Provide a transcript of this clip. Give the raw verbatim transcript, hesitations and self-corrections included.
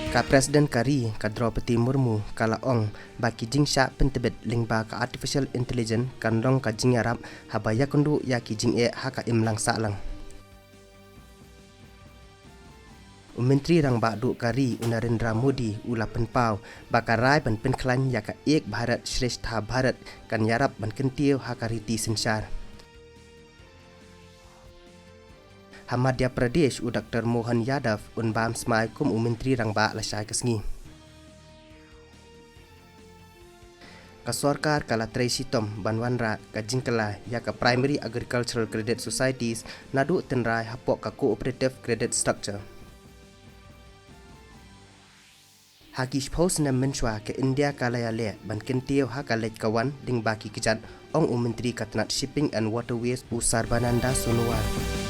Ka President ka ri, ka Droupadi Murmu, ka la ong ba ki jingshah pyntbit lyngba ka Artificial Intelligence kan long ka jingïarap haba ïakynduh ïa ki jingeh ha ka imlang sahlang. U Myntri Rangbah Duh ka ri, u Narendra Modi, u la pynpaw ba ka rai ban pynkhlaiñ ïa ka Ek Bharat Shreshtha Bharat kan ïarap ban kyntiew ha ka riti synshar. Ha Madhya Pradesh, u Doctor Mohan Yadav un bam smai kum u Myntri Rangbah lashai ka sngi. Ka sorkar ka la trei shitom ban wanrah ka jingkylla ïa ka Primary Agricultural Credit Societies naduh tynrai hapoh ka Cooperative Credit Structure. Ha ki shiphew snem mynshuwa, ka India ka la ïaleh ban kyntiew ha ka leit ka wan lyngba ki kjat, ong u Myntri ka tnat Shipping and Waterways, u Sarbananda Sonowal.